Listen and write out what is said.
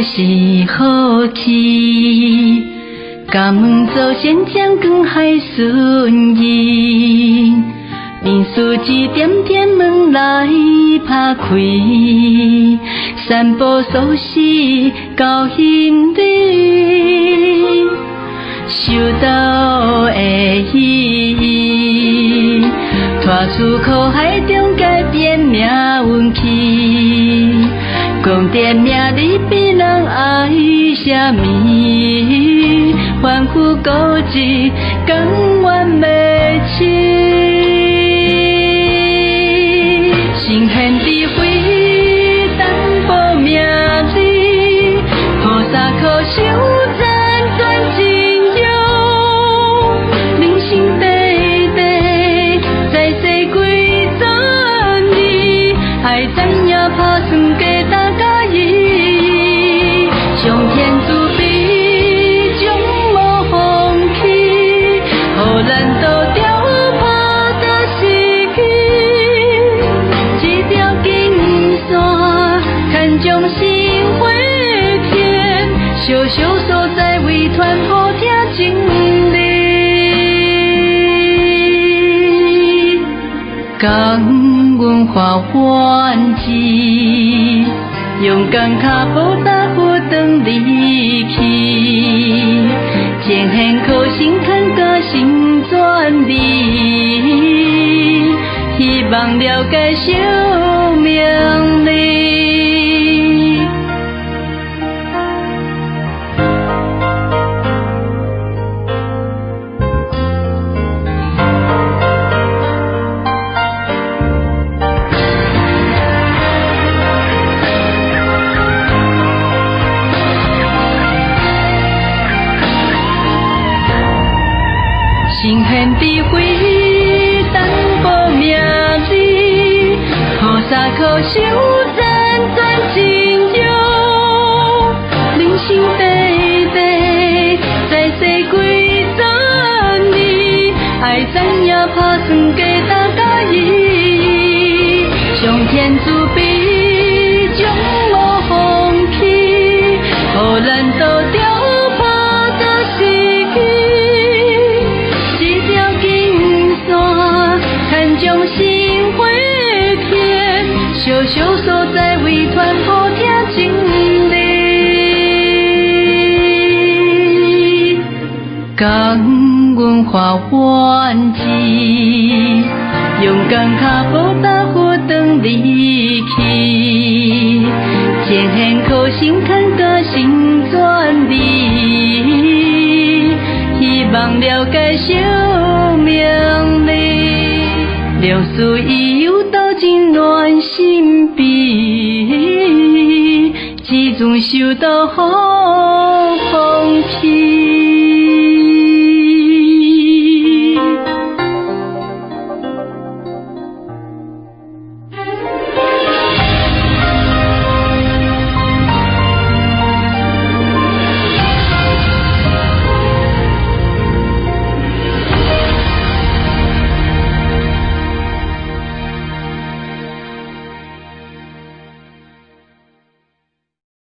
是好气，感恩祖先将光海顺意，灵书一点点门来拍开，散步锁匙交行李，收到的意义，拖出苦海中改变命运去。讲电命你比人爱啥物，凡夫固执，甘愿袂醒。神现智慧，淡薄名字，菩萨可修辗转真勇，人生短短，在世几十年，爱知影打算加担甲伊，上天慈悲，将无放弃，予咱倒掉拍打死去，这条金线牵将心火天，小小所在为传播听真理，感恩化愿志，勇敢脚步踏步转离去，前行苦心肯加心转离，希望了解生命力。神现智慧，淡薄名字，菩萨可修辗转真勇，人生短短，在世几十年，爱知影打算加担甲伊，上天慈悲，将无放弃，予咱倒掉拍打死去。这条金线牵将心火天，小小所在为传播听真理，感恩化愿志，勇敢脚步踏步转离去，前行苦心肯加心转离，希望了解生命力，良师益友斗阵暖心脾，这阵受到好风气。